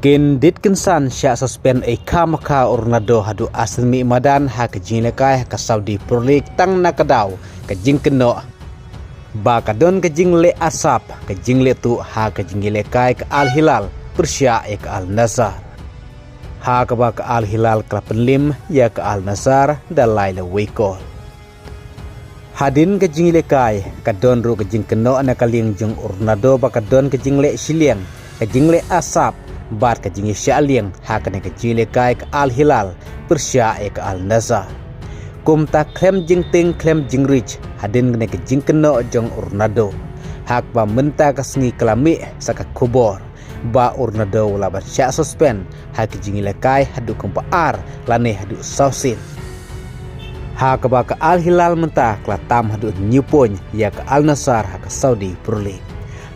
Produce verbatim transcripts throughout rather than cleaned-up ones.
Kin dit kin san shah suspend ei kha ma kha u Ronaldo haduh ar sien mih madan ha ka jingïalehkai ha ka Saudi Pro League tang na ka daw ka jingkynnoh ba ka don ka jingleh arsap, ka jingleh tuh ha ka jingïalehkai ka Al Hilal pyrshah ïa ka Al Nassr. Ha kaba ka Al Hilal ka la pynlim ïa ka Al Nassr da lai lawei kol. Hadien ka jingïalehkai ka don ruh ka jingkynnoh na ka liang jong u Ronaldo ba ka don ka jingleh shiliang, ka jingleh arsap bad ka jingïashah liang ha kane ka jingïalehkai ka Al Hilal pyrshah ïa ka Al Nassr. Kumta khlem jingtieng khlem jingrich hadien kane ka jingkynnoh jong u Ronaldo, ha kaba mynta ka sngi ka la mih sa ka khubor ba u Ronaldo u lah ban shah suspend ha ka jingïalehkai haduh kumba ar lane haduh saw sien. Ha kaba ka Al Hilal mynta ka la tam haduh hynñiew point ïa ka Al Nassr ha ka Saudi Pro League.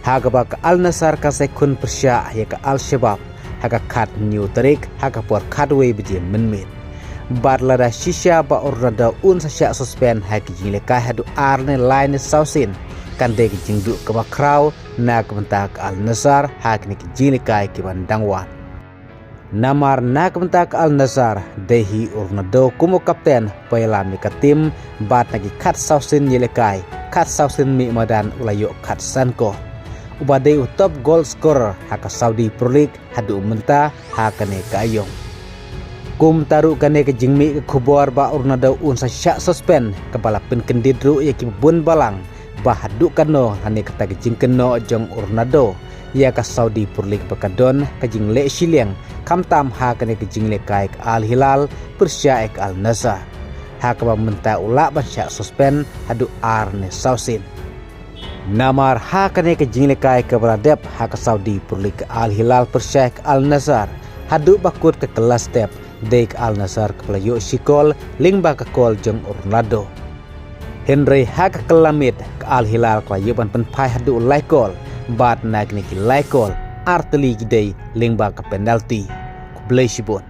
Ha kaba ka Al Nassr ka sa ïakhun pyrshah ïa ka Al Shabab ha ka khathynñiew tarik ha ka por khatwei baje mynmiet. Bad lada shisha ba u Ronaldo un sa shah suspend ha ka jingïalehkai haduh ar ne lai ne saw sien, kan dei ka jingduh kaba khraw na ka bynta ka Al Nassr ha kine ki jingïalehkai ki ban dang wan. Namar na ka bynta ka Al Nassr, dei hi u Ronaldo kum u kapten ba ïalam ïa ka tim, bad na ki khatsaw sien ïalehkai, khatsaw sien mih madan u la ïoh khatsan kol. Uba dei u top goal scorer ha ka Saudi Pro League haduh mynta ha kane ka aïom. Kumta ruh kane ka jingmih ka khubor ba u Ronaldo un sa shah suspend kaba la pynkyndit ruh ïa kiba bun balang ba haduh katno lane kata ka jingkynnoh jong u Ronaldo ïa ka Saudi Pro League ba ka don ka jingleh shiliang, khamtam ha kane ka jingïalehkai ka Al Hilal pyrshah ïa ka Al Nassr. Ha kaba mynta u lah ban shah suspend haduh ar ne saw sien. Namar ha kane ka jingïalehkai kaba la dep ha ka Saudi Pro League ka Al Hilal pyrshah ïa ka Al Nassr, haduh ba kut ka kylla step dei ka Al Nassr kaba la ïoh shi kol lyngba ka kol jong u Ronaldo. Hynrei ha ka kylla miet ka Al Hilal ka la ïoh ban pynphai haduh lai kol, bad na kine ki lai kol, ar tylli ki dei lyngba ka penalty. Khublei shibun.